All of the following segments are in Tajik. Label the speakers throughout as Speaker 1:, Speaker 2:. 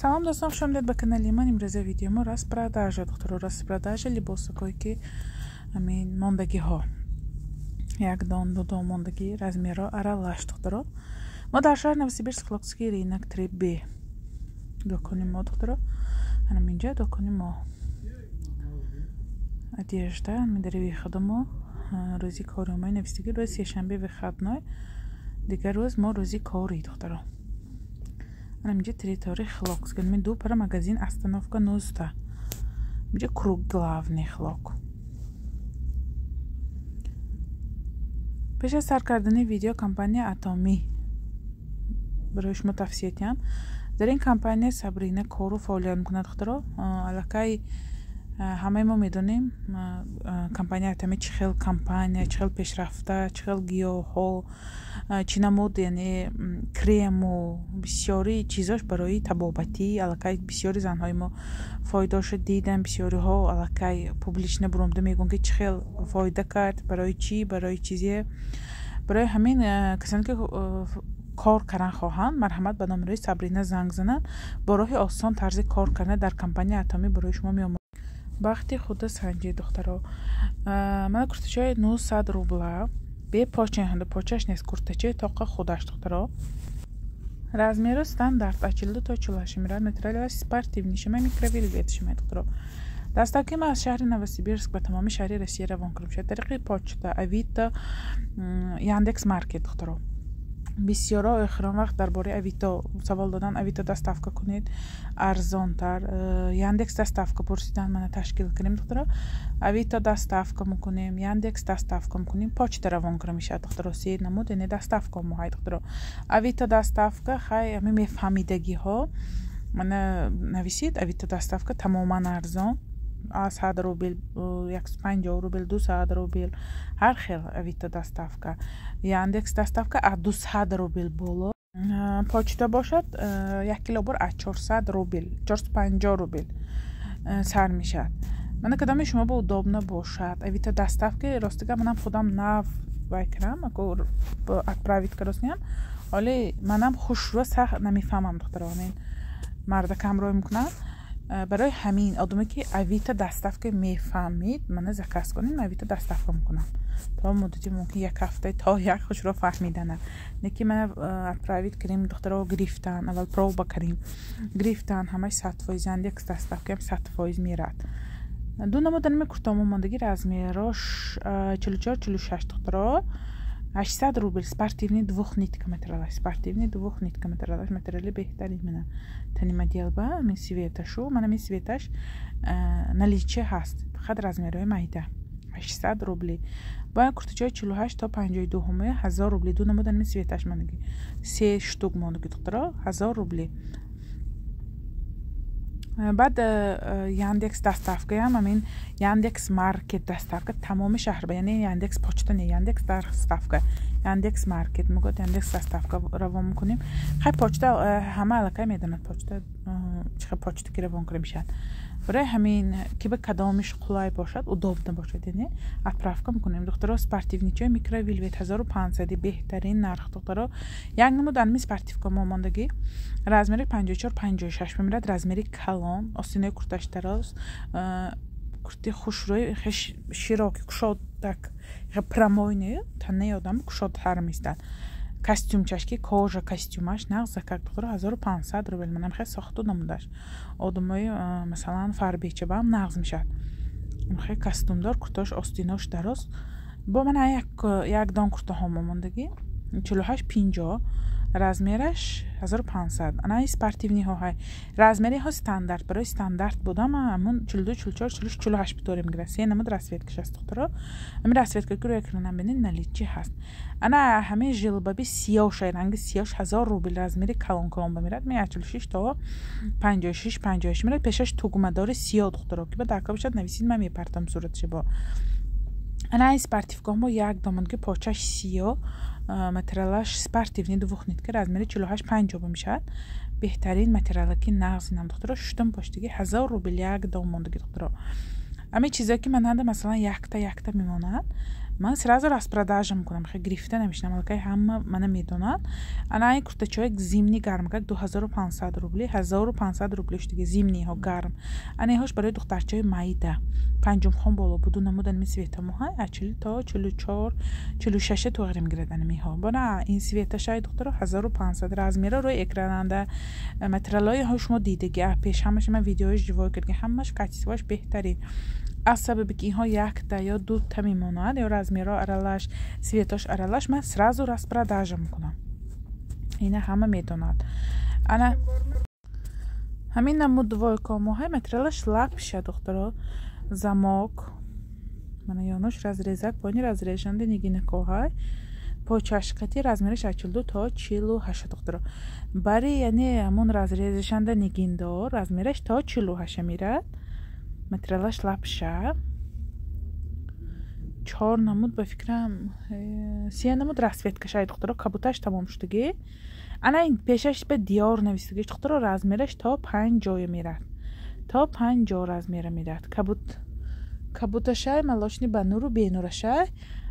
Speaker 1: Салом, дӯстон, хуш омадед ба канали ман. Имрӯза видео мо распродажа, духтаро, распродажа либосакое ки ҳамин мондагиҳо, як дон, ду дон мондагӣ, размерҳо аралаш, духтаро. Мо дар шаҳри Новосибирск, Хилокский рынок, 3Б дукони мо, духтаро. Ҳанам инҷа дукони мо, одежда. Ҳамин выхода мо рӯзи кори омаи навистагӣ, рӯзи сешанбе выходной, дигар рӯз мо рӯзи кори, духтаро. Инҷа территория Хилокский, ду пара магазин, остановка 19, инҷа круг главный Хилок. Пеш аз сар кардани видео компания Атомӣ барои шумо тавсия диҳам. Дар ин компания Сабрина кору фаъолият мекунад, духтаро. Аллакай ҳамаи мо медонем компания Атомӣ чӣ хел компания, чӣ хел пешрафта, чӣ хел гиёҳҳо, чӣ намуд, яъне крему, бисёри чизош барои табобатӣ. Аллакай бисёри занҳои мо фоидаошо дидан, бисёриҳо аллакай публично буромда мегӯянд, ки чӣ хел фоида кард, барои чӣ, барои чизе. Барои ҳамин касоне ки кор кардан хоҳанд, марҳамат, ба номерои Сабрина занг зананд. Бо роҳи осон тарзи кор кардан дар компания Атомӣ барои шумо меомӯзад. Бахти худа санҷед, духтаро. Мана куртачаи 900 рубла, бе поча, почаш нест, куртачаи тоқа худаш, духтаро. Размеру стандарт аз 42 то 48 мирад, материалаш спортивный шима, микровельвет шима, духтаро. Доставки ма аз шаҳри Новосибирск ба тамоми шаҳри Россия равон кардам шуд тариқи почта, Авито, Яндекс Маркет, духтаро. Бисёро охирон вақт дар бораи Авито савол додан: Авито доставка кунед, арзонтар. Яндекс доставка пурсидан, мана ташкил кунем, духтаро. Авито доставка мекунем, Яндекс доставка мекунем, почта равон кара мешавад, духтаро. Се намуд, яъне доставка моҳай, духтаро. Авито доставка хай ҳами мефаҳмидагиҳо мана нависед. Авито доставка тамоман арзон, аз 100 рубл, 150 рубл, 200 рубл, ҳар хел Авито доставка. Яндекс доставка аз 200 рубл боло. Почта бошад, як кило бор аз 400 рубл, 450 рубл сар мешавад. Мана кадоме шумо ба удобно бошад. Авито доставка, ростига, манам худам нав вай кардам, отправить каросниям, оле манам хушрӯ сах намефаҳмам, духтаро, ҳамин мардакам рой мекунад. Барои ҳамин одаме ки Авито доставка мефаҳмид, мана заказ кунем, Авито доставка мекунам то муддати мумкин як ҳафта, то як хушро фаҳмидана. Неки мана отправить кардем, духтаро, гирифтан, аввал проба кардем, гирифтан, ҳамаш 100%. Яндекс доставкаам 100% мерад. Ду намуд ами куртомо мондагӣ, размерош 44, 46, духтаро, 800 рубл. Спортивный двухнитка материалаш, спортивный двухнитка материалаш, материали беҳтарин. Мана тани моделба ми цветашу, мана ми цветаш наличие ҳаст, фақат размерҳои майда, 800 рубли. Бояд куртачаи 48 то 52 ҳуме, 1000 рубли. Ду намуд ами цветаш мондагӣ, се штук мондагӣ, духтаро, 1000 рубли. Баъд Яндекс доставкаям, ҳамин Яндекс Маркет доставка тамоми шаҳр, яъне Яндекс почта не, Яндекс доставка, Яндекс Маркет мегӯяд, Яндекс доставка равон мекунем. Хай, почта ҳама аллакай медонад, почта чӣ хел почта ки равон кара мешавад. Барои ҳамин ки ба кадомиш қулай бошад, удобно бошад, яъне отправка мекунем, духтаро. Спортивничои микровельвет 1500, беҳтарин нарх, духтаро. Як намуд анми спортивка мо мондагӣ, размери 54, 56 мемирад, размери калон, остинаи курташ дароз, курти хушрӯи, широки, кушодак, прямой танаи одам кушодтар меистад. Костюмчаш ки кожа костюмаш нағз закак, духтаро, 1500 рубл. Манам хел сохту намудаш, одамои масалан фарбечабаам нағз мешавад. Хел костюмдор куртош, остинош дароз. Бо мана як дон куртаҳо мондагӣ, 48, 50 размераш, 1500. Ана спортивныйҳо ҳай, размериҳо стандарт, барои стандарт будам ҳамун 42, 44, 46, 48 биторем мегирад. Се намуд расцветкаш аст, духтаро. Ҳамин расцветка ки рӯи экранам бинед, наличие ҳаст. Ана ҳамин жилбаби сиёша, ранги сиёш, 1000 рубл, размери калон калон ба мерад, ме 46 то 56, 58 мерад, пешаш тугмадори сиёҳ, духтаро. Ки ба дака бошад, нависид, ман мепартам суратша. Бо ана ин спортивкаҳо мо як домон ки почаш сиёҳ, материалаш спортивный двухнитка, размери 48, 50 мешавад, беҳтарин материала ки нағз инам, духтаро, шуштум поштиги, 1000 рубл як дом мондагӣ, духтаро. Ҳамин чизое ки мананда масалан якта якта мемонад. Ман сразу распродажа мекунам, хе гирифта намешинам, аллакай ҳама мана медонад. Ана ин куртачаҳои зимний гармакак 2500 рубли, 1500 рубли шудиги зимний ҳо гарм. Ана инҳош барои духтарчаҳои майда. Панҷумхон боло буду намуд анами цвет амо ҳай, аз 40 то 44, 46 туғри мегирад анамиҳо. Бона ин цвет ашай, духтаро, 1500. Размер а рӯи экрананда, материалҳои ҳо шумо дидаги, пеш ҳамаша ман видеои живой кардги, ҳамаш качество аш беҳтарин. Аз сабаби ки инҳо якта ё дута мемонад, ё размер о аралаш, цвет ош аралаш, ман сразу распродажа мекунам. Ина ҳама медонад. Ана ҳамин намуд двойка моҳай, материалаш лапша, духтаро, замок, мана ёнош разрезак, поини разрезшанда нигинакоҳай, почашқати, размер аш аз 42 то 48, духтаро. Бари, яъне ҳамон разрез шанда нигиндор, размер аш то 48 мирад, материалаш лапша. Чор намуд, ба фикрам, се намуд расцветка шай, духтаро, кабуташ тамом шудагӣ. Ана ин пешаш ба Диор нависдагӣ, духтаро, размер аш то 50 мерад, то 50 размер а мерад. Кабут кабуташай, молочный ба нуру бенурашай.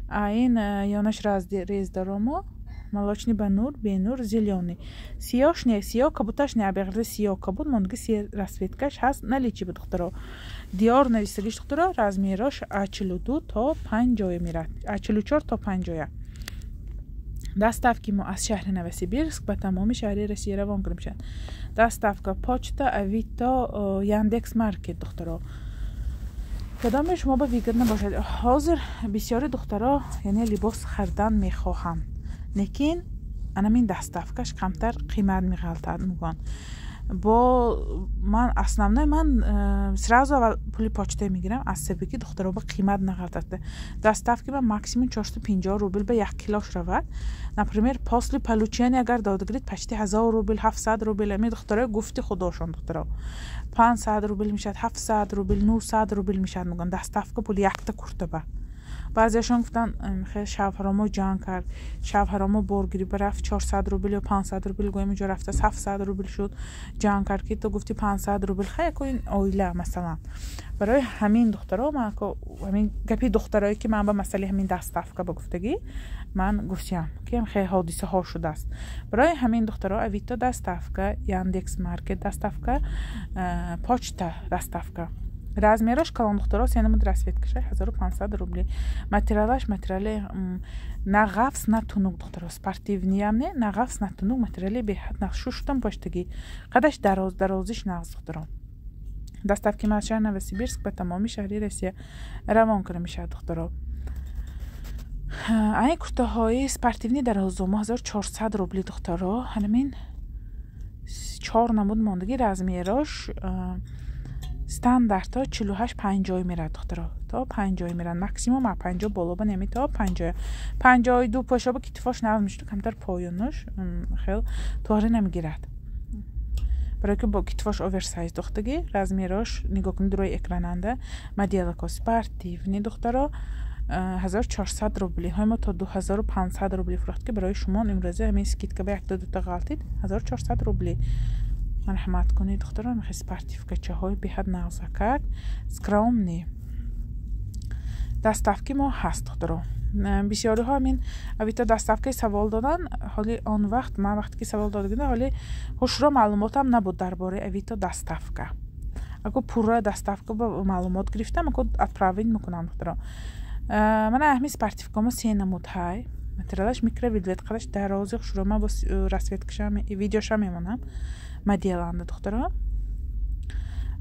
Speaker 1: А ин ёнаш разрез даромо, молочный ба нур, бенур, зелёный, сиёш не, сиё кабуташ не, абеғрда сиё кабут мондги, се расцветка ш ҳаст наличии ба, духтаро. Диор нависдагиш, духтаро, размер ош а 42 то 50 мерад, а 44 то 50. Доставки мо аз шаҳри Новосибирск ба тамоми шаҳри Россия равон карда мешавад. Доставка почта, Авито, Яндекс Маркет, духтаро. Кадоме шумо ба выгодно бошад. Ҳозир бисёри духтаро, яъне, либос харидан мехоҳанд, лекин анамин доставка ш камтар қимат меғалтад мегӯянд. Бо ман основной ман сразу аввал пули почта мегирам, аз сабаби ки духтаро ба қимат нағалтад. Доставки ман максимум 450 рубл ба як килош равад. Например, после получения агар дода гирид, почти 1000 рубл, 700 рубл. Ами духтаро гуфти худошон, духтаро, 500 рубл мешавад, 700 рубл, 900 рубл мешавад, мегӯянд, доставка пули якта куртаба. Баъзеашон гуфтанд, хел шавҳаромо ҷанг кард, шавҳаромо боргирӣ рафт, 400 рубл ё 500 рубл гӯем, инҷо рафтааст, 700 рубл шуд. Ҷанг кард, ки ту гуфти 500 рубл. Хай, яко ин оила, масалан. Барои ҳамин, духтаро, ман ҳамин гапи духтарое ки ман ба масъалаи ҳамин доставка ба гуфтагӣ, ман гуфтиам, ки хеле ҳодисаҳо шудааст. Барои ҳамин, духтаро, Авито доставка, Яндекс Маркет доставка, почта доставка. Размер аш калон, духтаро, се намуд расцветка ша, 1500 рубли. Материалаш материали на ғафс, на тунук, духтаро, спортивный ам не, на ғафс, на тунук, материали беҳад нағз, шуштам поштагӣ, қадаш дароз, дарозиш нағз, духтаро. Доставки аз шаҳри Новосибирск ба тамоми шаҳри Россия равон карда мешавад, духтаро. Айн куртаҳои спортивный дарозомо 1400 рубли, духтаро. Ҳанамин чор намуд мондагӣ, размер ош стандартҳо 48, 50 мерад, духтаро, то 50 мерад максимум, а 50 боло ба неми, то 50, 52 пошоба китифош нав мешуд, камтар поёнаш хел туғри намегирад, барои ки бо китфош оверсайз духтагӣ. Размер ош нигоҳ кунед рӯи экрананда. Моделако спортивный, духтаро, 1400 рубли. Ҳои мо то 2500 рубли фурӯхт, ки барои шумо имрӯза ҳамин скидка ба якта дута ғалтид, 1400 рубли. Марҳамат кунед, духтаро. Мехе спортивка чаҳои беҳад нағзакак, скромный. Доставки мо ҳаст, духтаро. Бисёриҳо ҳамин Авито доставка и савол додан. Ҳоли он вақт ман вақте ки савол дода будам, ҳоли ҳушро маълумотам набуд дар бораи Авито доставка. Ако пурра доставка ба маълумот гирифтам, ако отправить мекунам, духтаро. Мана ҳамин спортивка мо се намуд ҳай, материалаш микровельвет, қадаш дарози хушро. Ман бо расцветка ша видеоша мемонам моделанда, духтаро.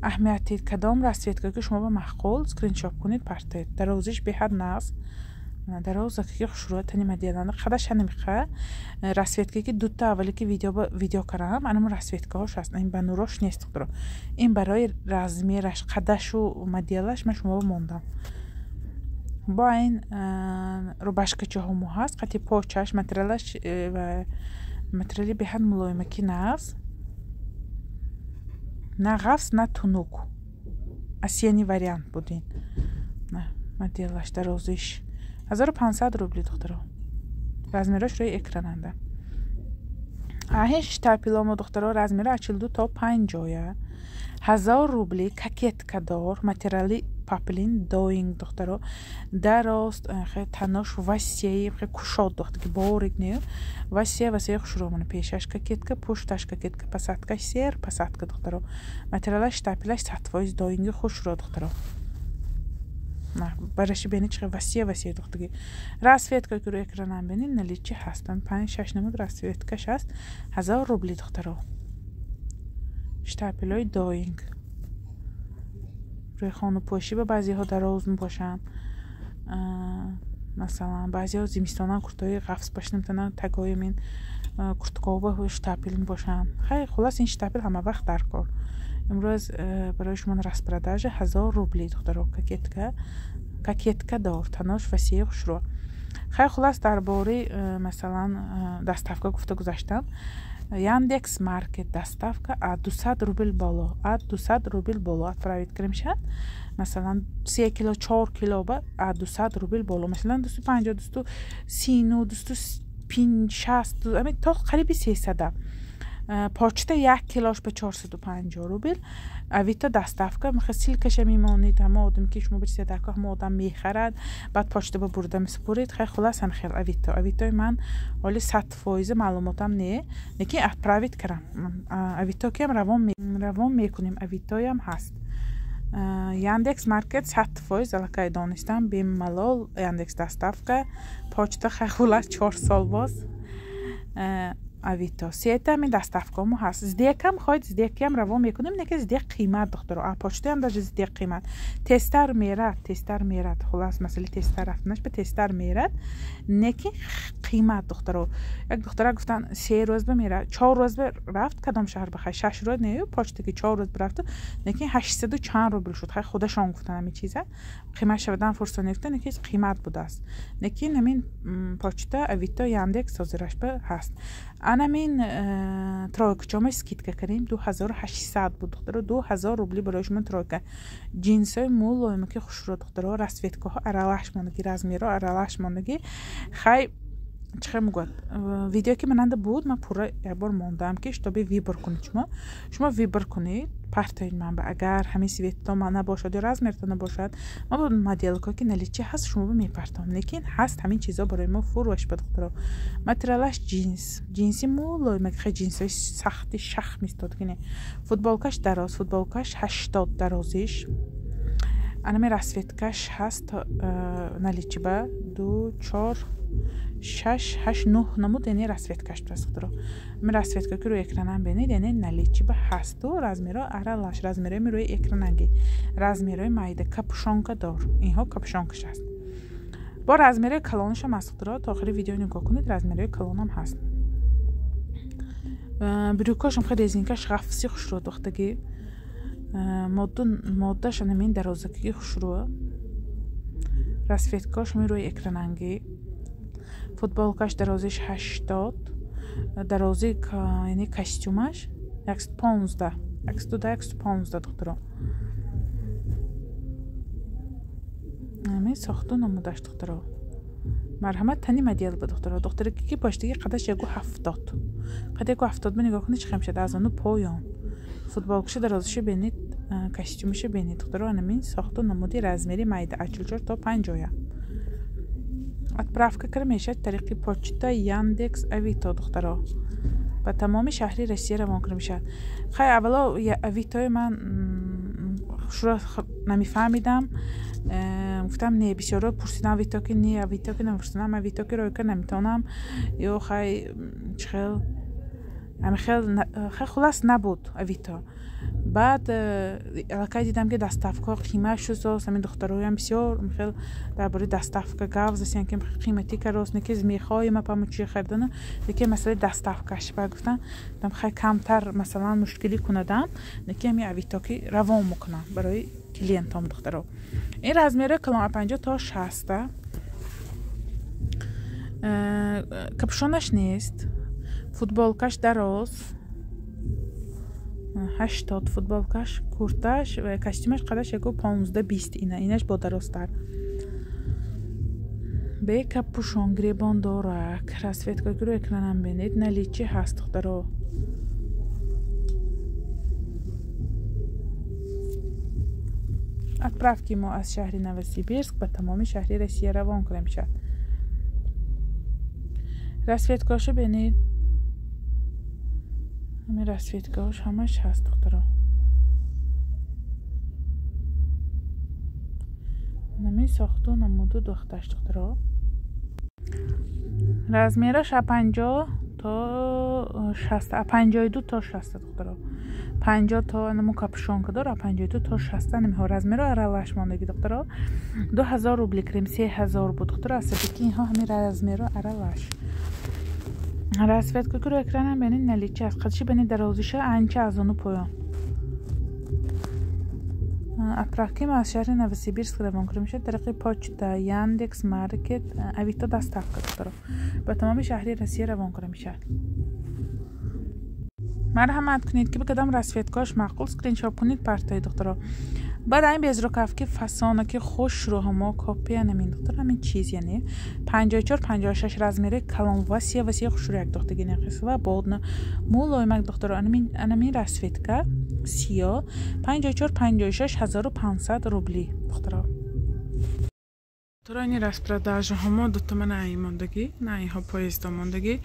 Speaker 1: Аҳамияти кадом расцветка ки шумо ба маъқул, скриншот кунед, партоед. Дарозиш беҳад нағз, дарозаки хушрӯ, тани моделанда, қадаш ҳанамиқа. Расцветка ки дута аввале ки видео кардам, анам расцветка ҳош ҳаст, ин ба нурош нест, духтаро. Ин барои размер аш, қадашу моделаш ман шумо мондам. Бо ин рубашка чаҳомо ҳаст, қати почаш, материалаш ва материали беҳад мулоимаки нағз, на ғафс, на тунук, осенний вариант буд ин моделаш. Дарозиш 1500 рубли, духтаро. Размер ош рӯи экрананда. Аҳин штапеломо, духтаро, размер а 42 то 50, 1000 рубли, кокетка дор, материали. Поплин доинг духтаро дарост, танош васеи кушод духтаги борик не васея васея хушро мана пешаш кокетка, пушташ кокетка, посадкаш сер посадка духтаро. Материалаш штапелаш 100% доинги хушро духтаро. Бараши бени чӣ васея васея духтаги. Расцветка ки рӯи экранам бени наличи ҳастан 5-6 намуд расцветкаш ҳаст 1000 рубли духтаро. Штапелои доинг. Рӯи хонупошӣ ба баъзеҳо дароз мебошанд. Масалан, баъзеҳо зимистонан куртаҳои ғафс пошида метавонанд, тагои мин курткаҳо ба штапел мебошанд. Хай, хулас ин штапел ҳама вақт дар кор. Имрӯз барои шумо распродажа 1000 рубли духтаро кокетка, кокетка дор, танош васеи хушрӯ. Хай, хулас дар бораи масалан доставка гуфта гузаштам. Яндекс Маркет доставка аз 200 рубл боло, аз 200 рубл боло отправить карда мешавад. Масалан 3 кило, 4 кило ба аз 200 рубл боло, масалан 250, 230, 250, ами то қариби 300. Почта 1 килош ба 450 рубл. Авито доставка мехо ссылкаша мемонед, ҳама одам ки шумо бирсед дар ҳама одам мехарад, баъд почта ба бурда месупоред. Хай, хулас ҳам хел Авито. Авитои ман ҳоли 100% маълумотам не, лекин отправить кардам. Авито киам равон мекунем, Авитоям ҳаст. Яндекс Маркет 100% аллакай донистам, бемалол Яндекс доставка, почта хай хулас 4 сол боз. Авито. Сета ми доставкамо ҳаст. Сдекам хоҳед, сдекиам равон мекунем, неки сдек қимат духтаро. А почтаам даже сдек қимат. Тезтар мерад, тезтар мерад. Хулас масъалаи тезтар рафтанаш ба тезтар мерад, неки қимат духтаро. Як духтара гуфтан 3 рӯз ба мерад, 4 рӯз ба рафт кадом шаҳр ба хай 6 рӯз не, почтаки 4 рӯз рафт, неки 800 чанд рубл шуд. Хай худашон гуфтан ҳамин чиза. Қимат шавадан фурсат нефтан, неки қимат будааст. Неки ҳамин почта Авито, Яндекс ҳозираш ба ҳаст. Анамин тройкачома скидка кардем 2800 буд духтаро, 2000 рубли барои шумо тройка. Ҷинсҳои мулоиме ки хушрӯ духтаро, расцветкаҳо аралаш мондагӣ, размерҳо аралаш мондагӣ. Хай чӣ хел мегӯяд, видео ки мананда буд, ман пурра якбор мондам ки шутоби выбор кунед шумо. Шумо выбор кунед, партоед ман ба агар ҳамин цветто ман набошад ё размерто набошад, ман бо моделко ки наличи ҳаст шумо мепартом. Лекин ҳаст ҳамин чизо барои мо фурӯш ба духтаро. Материалаш ҷинс, ҷинси мулоим, хай ҷинсҳои сахти шах мистод кине. Футболкаш дароз, футболкаш 80 дарозиш. Анами расцветкаш ҳаст наличи ба 2 4 6 8 9 намуд, яъне расцветкаш аст духтаро. Ами расцветка ки рӯи экранам бинед, яъне наличи ба ҳасту размерҳо аралаш, размерҳои рӯи экрананги, размерҳои майда, капюшонка дор, инҳо капюшонкаш аст. Бо размерҳои калонашам ҳаст духтаро, то охири видео нигоҳ кунед, размерҳои калонам ҳаст. Брюкошам хеле резинкаш ғафси хушрӯ духтаги. Моддаш анамин дарозакии хушрӯ. Расцветкаш ми рӯи экрананги. Футболкаш дарозиш 80, дарози яъне костюмаш 115, 110, 115 духтаро. Ами сохту намудаш духтаро. Марҳамат тани модел ба духтаро. Духтаре ки паштаги қадаш 170. Қад 170 ба нигоҳ кунед чӣ хел мешавад аз ону поён. Футболкаша дарозиша бинед, костюмаша бинед духтаро. Анамин сохту намуди размери майда аз 44 то 50. Отправка карда мешавад тариқи почта, Яндекс, Авито духтаро. Ба тамоми шаҳри Россия равон карда мешавад. Хай аввало Авитои ман шуро намефаҳмидам. Гуфтам не, бисёрро пурсидам Авито ки не, Авито ки намепурсидам, Авито ки рой карда наметавонам. Ё хай чӣ хел ами хел хай хулас набуд Авито. Баъд аллакай дидам ки доставкаҳо қимат шуд, ҳамин духтароям бисёр хел дар бораи доставка гап засиян ки қиматӣ карост, не ки мехоҳем памучи харидана, лекин масъалаи доставкаш ба гуфтам, хай камтар масалан мушкилӣ кунадам, лекин ҳамин Авито ки равон мекунам барои клиентам духтаро. Ин размерҳои калон 50 то 60. Капюшонаш нест, футболкаш дароз 80 футболкаш, курташ ва костюмаш қадаш 115-20 ина, инаш бо дарозтар. Бе капюшон, гребон дорак, расцветка ки рӯи экранам бинед, наличи ҳаст духтаро. Отправки мо аз шаҳри Новосибирск ба тамоми шаҳри Россия равон карда мешавад. Расцветкаҳошо бинед, ҳамин расцветкаҳош ҳамаш ҳаст, духтаро. Нами сохту намуду духташ, духтаро. Размераш 50 то 60, 52 то 60, духтаро. 50 то наму капюшонка дора, 52 то 60 намиҳо размеро аралаш мондагӣ, духтаро. 2000 рубли крем, 3000 буд, духтаро. Асаби ки инҳо ҳамин размеро аралаш. Расцветка ки рӯи экранам бинед, наличи аст. Қадши бинед, дарозиша анча аз ону поён. Отправки мо аз шаҳри Новосибирск равон карда мешавад тариқи почта, Яндекс Маркет, Авито доставка, духтаро. Ба тамоми шаҳри Россия равон карда мешавад. Марҳамат кунед, ки ба кадом расцветкаҳош маъқул, скриншот кунед, партои, духтаро. Баъд айн безрукавки фасонаки хушрӯ ҳамо копия намин, духтаро, ҳамин чиз, яъне 54 56 размери калон, васия васия хушрӯ як духтаги нақи свободно мулоимак, духтаро. Анамин расцветка сиё 54 56 1500 рубли, духтаро. Духтаро, ини распродажа ҳамо дута мана айн мондагӣ, на инҳо поездо мондагӣ.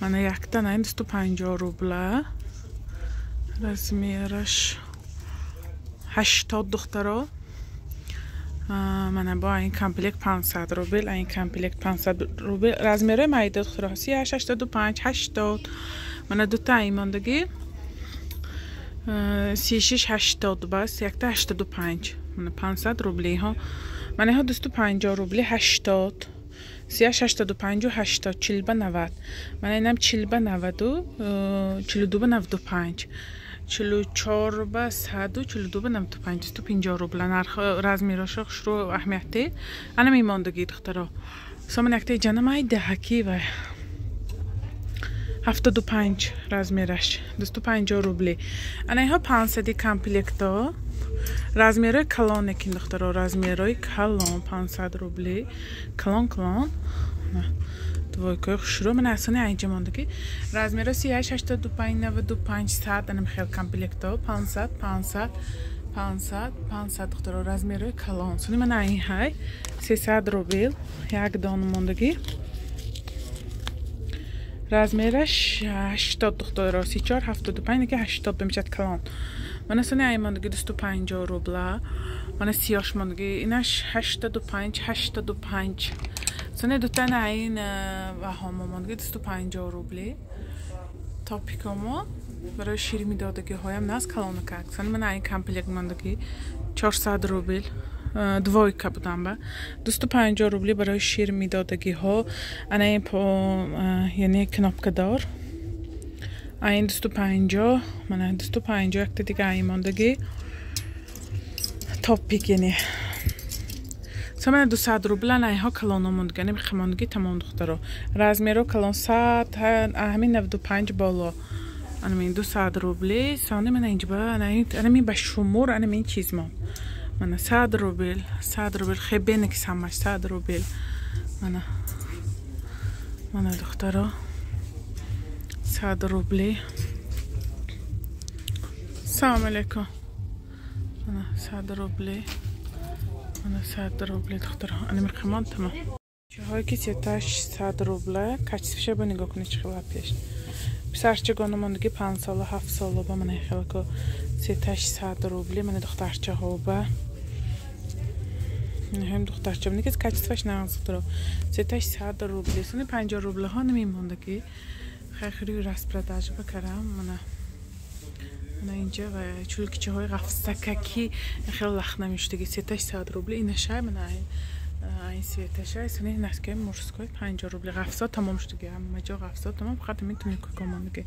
Speaker 1: Мана якта на ин 250 рубла, размераш 80, духтаро. Мана бо ин комплект 500 рубл, ин комплект 500 рубл. Размерои майда, духтаро, 38 85 80. Мана дута ин мондагӣ 36 80, бас якта 85. Мана 500 рубли ҳо. Мана инҳо 250 рубли, 80, 38 85 80, 40 ба 90. Мана инам 40 ба 90, 42 ба 95, 44 ба 100, 42 ба 95, 250 рубла. Нарх размерошо хушрӯ аҳамияте. Ана мемондагӣ, духтаро. Сомон якта ҷанамай даҳакӣ ва 75 размераш, 250 рубли. Ана инҳо 500 комплекто, размерои калон екин, духтаро, размерои калон 500 рубли, калон калон двойкаи хушрӯ. Мана асони айнҷа мондагӣ размеро 38 85 95 100. Анам хел комплекто 500 500 500 500, духтаро, размерои калон. Сони мана айн ҳай 300 рубл як дона мондагӣ, размераш 80, духтаро, 34 75 ки 80 мешавад калон. Мана сони айн мондагӣ 250 рубла. Мана сиёш мондагӣ, инаш 85 85. Сони дутана айн ваҳомо мондагӣ 250 рубли. Топикомо барои шир медодагиҳоям нас калонакак. Сони мана айн комплект мондагӣ 400 рубл, двойка будам ба 250 рубли барои шир медодагиҳо. Ана ин яъне кнопкадор айн 250, мана 250 якта дига айн мондагӣ топик, яъне самана 200 рубла. Инҳо калоно мондагӣ, ани мондагӣ тамом, духтаро. Размеро калон 100, ҳамин 95 боло, анамин 200 рубли. Сони мана инҷа анамин ба шумур анамин чиз монд. Мана 100 рубл, 100 рубл хебене ки самаш 100 рубл. Мана мана, духтаро, 100 рубли. Салом алейкум. Мана 100 рубли, мана 100 рубли, духтаро. Ани миқамон тамом. Чиҳое ки сеташ 100 рубла, качествоша бо нигоҳ кунед, чӣ хела пеш. Писарчагона мондагӣ 5 сола, 7 сола ба мана хелако сеташ 100 рубли. Мана духтарчаҳо ба ҳам духтарча никез качествош нағз, духтаро. Сеташ 100 рубли. Сони 50 рублаҳо намемондагӣ. Хайхири распродажа бакарам. Мана мана инҷа ва чулкичаҳои ғафсакаки хеле лах намешудагӣ сеташ 100 рубли. Инашай мана айн светашай. Сони носкиҳои мужской 50 рубли. Ғафсо тамом шудагӣ, ҳама ҷо ғафсо тамом, фақат ҳамин туникако мондагӣ.